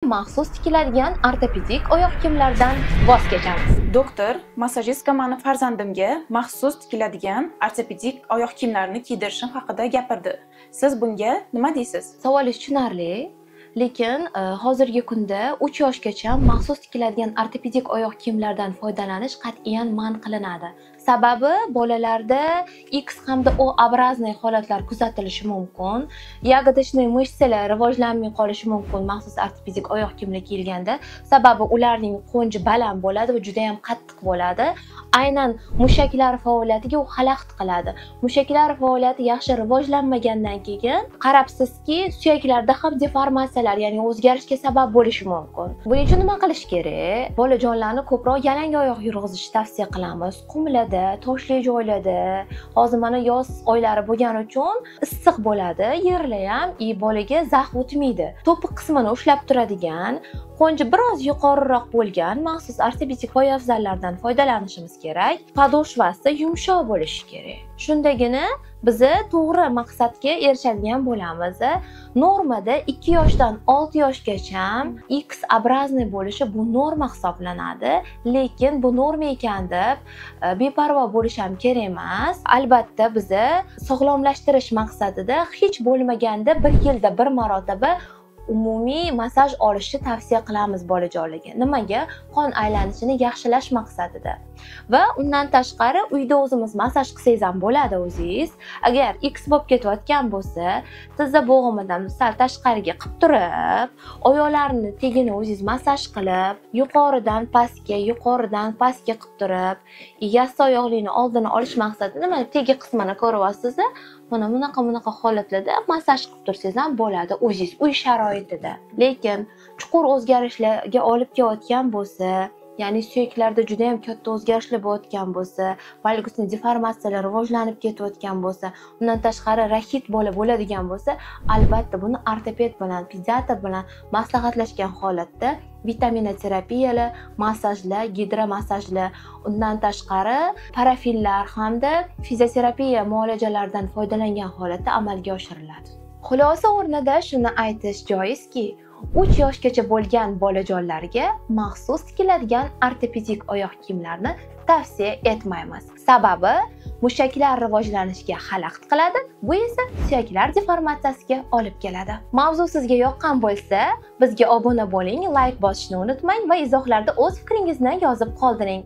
maxsus tikiladigan ortopedik oyoq kiyimlardan voz kechamiz. Doktor, massajistka meni farzandimga maxsus tikiladigan ortopedik oyoq kiyimlarini kiydirishim haqida gapirdi. Siz bunga nima deysiz? Savolingiz tushunarli. Lekin hozirgi kunda 3 yoshgacha maxsus tikiladigan ortopedik oyoq kiyimlardan foydalanish qat'iyan man qilinadi. Sababi bolalarda X hamda O obrazniy holatlar kuzatilishi mumkin. Ягодичный мышцалар rivojlanmay qolishi mumkin maxsus ortopedik oyoq kiyimlar kiyilganda. Sababi ularning qo'nji baland bo'ladi va juda ham qattiq bo'ladi. Aynan mushaklar faoliyatiga u xalaqit qiladi. Mushaklar faoliyati yaxshi rivojlanmagandan keyin qarabsizki, suyaklarda ham deformatsiyalar, ya'ni o'zgarishga sabab bo'lishi mumkin. Buning uchun nima qilish kerak? Bolajonlarni ko'proq yalang oyoq yurg'izishni tavsiya qilamiz. Qumlarda, toshli joylarda, hozir mana yoz oylari bo'lgani uchun issiq bo'ladi, yerlar ham bolaga zax o'tmaydi. To'piq qismini ushlab turadigan, qo'nji biroz yuqoriroq bo'lgan maxsus ortopedik poyabzallardan foydalanishimiz kerak. Podoshvasi yumshoq bo'lishi kerak. Shundagina biza to'g'ri maqsadga erishadigan bo'lamiz. Normada 2 yoshdan 6 yoshgacha X obrazniy bo'lishi bu norma hisoblanadi, lekin bu norma ekan deb beparvo bo'lish ham kerak emas. Albatta biza sog'lomlashtirish maqsadida hech bo'lmaganda 1 yilda bir marotaba umumiy massaj olishni tavsiya qilamiz bolajonlarga. Nimaga? Qon aylanishini yaxshilash maqsadida. Va undan tashqari uyda o'zimiz massaj qilsangiz ham bo'ladi o'zingiz. Agar X bo'lib ketayotgan bo'lsa, tizza bo'g'imidan sal tashqariga qilib turib, oyoqlarini tagini o'zingiz massaj qilib, yuqoridan pastga, yuqoridan pastga qilib turib, yassi oyoqlikni oldini olish maqsadida mana tegi qismini ko'ryapsiz, mana bunaqa holatlarda massaj qilib tursangiz ham bo'ladi o'zingiz uy sharoitida. Lekin chuqur o'zgarishlarga olib kelayotgan bo'lsa, ya'ni suyaklarda juda ham katta o'zgarishlar bo'layotgan bo'lsa, valgusni deformatsiyalar rivojlanib ketayotgan bo'lsa, undan tashqari raxit bola bo'ladigan bo'lsa, albatta buni ortoped bilan, pediatr bilan maslahatlashgan holatda vitaminoterapiyalar, massajlar, gidromassajlar, undan tashqari parafinlar hamda fizioterapiya muolajalaridan foydalangan holatda amalga oshiriladi. Xulosa o'rnida shuni aytish joizki, 3 yoshgacha bo'lgan bolajonlarga maxsus tikiladigan ortopedik oyoq kiyimlarni tavsiya etmaymiz. Sababi mushaklar rivojlanishiga xalaqit qiladi, bu esa suyaklar deformatsiyasiga olib keladi. Mavzu sizga yoqqan bo'lsa, bizga obuna bo'ling, like bosishni unutmang va izohlarda o'z fikringizni yozib qoldiring.